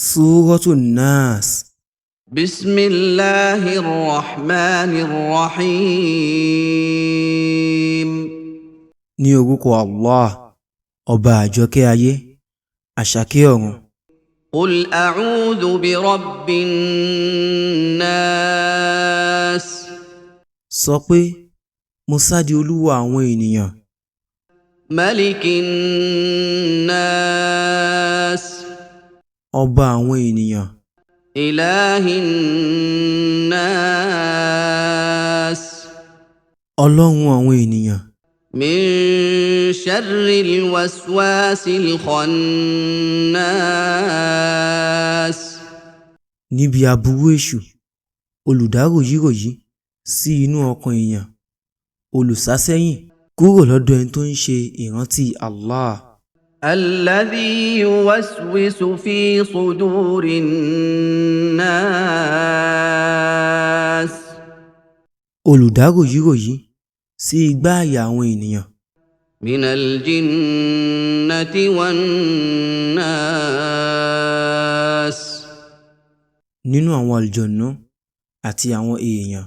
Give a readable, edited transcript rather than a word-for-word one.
Súrọ́tù Nas. بسم الله الرحمن الرحيم. Ní orúkọ Allah, ọba àjọkẹ́ ayé, àṣàkẹ́ ọ̀run. قل اعوذ برب الناس. Sọ pé, mo sádi Olúwa àwọn ènìyàn. ملك الناس. Ọba àwọn ènìyàn. اله الناس. Ọlọ́run àwọn ènìyàn. من شر الوسواس الخناس. Níbi aburú èṣù, olùdáròyíròyí sí inú ọkàn èèyàn, olùsásẹ́yìn kúrò lọ́dọ̀ ẹni tó ń ṣe ìrántí Allah. الذي يوسوس في صدور الناس. Olùdáròyíròyí sí igbá àyà àwọn ènìyàn. من الجنة والناس. Nínú àwọn àlùjọ̀nnú àti àwọn èèyàn.